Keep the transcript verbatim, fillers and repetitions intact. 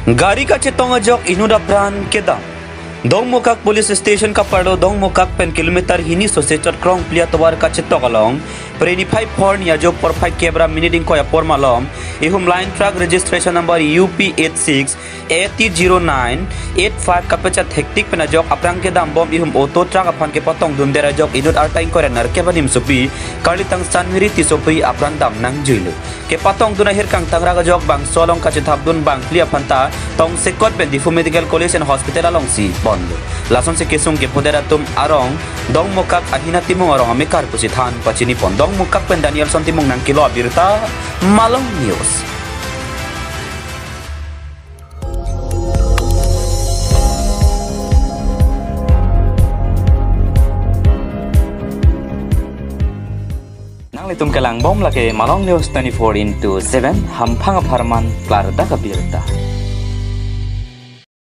Gari kachetong ajok inut apran kedam. Dongmukak Police Station kaparlo Dongmukak pen kilometer hini sose chot krongpli atovar kachetok along, Preni phai phor ni ajo porphai kep ra minute ingkoi apor malom, ihum line truck registration number U P eight six A T zero nine eight five kapachat hektik pen ajok aphrang kedambom ihum auto truck aphan kepatongdundet ajok inut arta ingkoi ra nerkep animsopi, karlitang Sanmiri Tissopi apran dam nangjuilo. Kepatongdun ahir kangtangrak ajok bangso along kachethapdun bangphli aphanta tongsekot pen Diphu Medical College and Hospital alongsi ponlo. Lasonsi kesung kephodet atum arong Dongmukak Ahina Timung arong amekar pusi than pachinipon. Dongmukak pen Danielson Timung nangkelo abirta, Malong News. Nanglitum kelangbom lake Malong News twenty-four into seven, hamphang apharman klardak abirta.